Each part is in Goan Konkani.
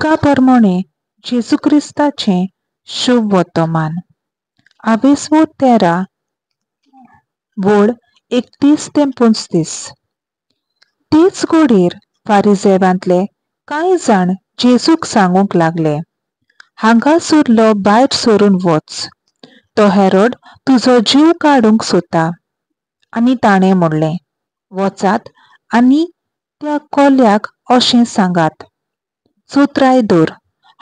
लुका प्रमाणे जेजू क्रिस्ताचें शुभ वर्तमान. आवेसवो 13 वळ 31 ते 35. तेच घडयेर फारिजेवांतले कांय जाण जेजूक सांगूंक लागले, हांगासरलो भायर सरून वच, तो हेरोड तुजो जीव काडूंक सोदता. आनी ताणें म्हणलें, वचात आनी त्या कोल्याक अशें सांगात, चोत्राय दवर,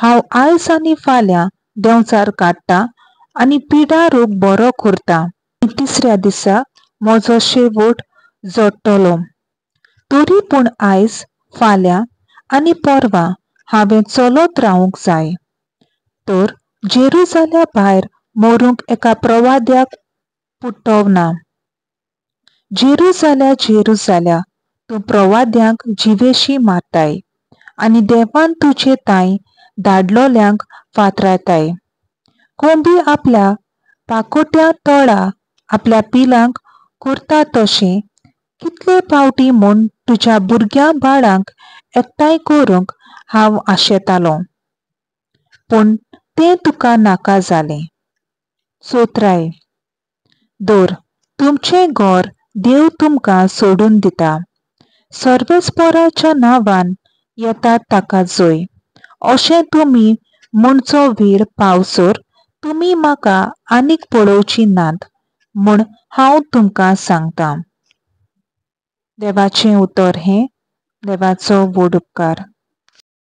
हांव आयज आनी फाल्यां देंवचार काडटा आनी पिडा रोग बरो करता, तिसऱ्या दिसा म्हजो शेवट जोडटलो. तरी पूण आयज, फाल्यां आनी परवां हांवें चलत रावूंक जाय, तर जेरुजाल्या भायर मरूंक एका प्रवाद्याक पुटवना. जेरुजाल्या जेरुजाल्या, तूं प्रवाद्यांक जिवेशी मारताय आनी देवान तुजे तांय धाडलोल्यांक फातरायताय. कोंबी आपल्या पाकोट्या तळा आपल्या पिलांक करता तशें कितले पावटी म्हूण तुज्या भुरग्यां बाळांक एकठांय करूंक हांव आशेतालों, पूण तें तुका नाका जालें. चोत्राय दवर, तुमचें घर देव तुमकां सोडून दिता. सर्वेस्पराच्या नांवान येता ताका जय, अशें तुमी म्हणचो वेळ पावसर तुमी म्हाका आनीक पळोवची नात म्हूण हांव तुमकां सांगतां. देवाचें उतर हें देवाचो व्हड उपकार.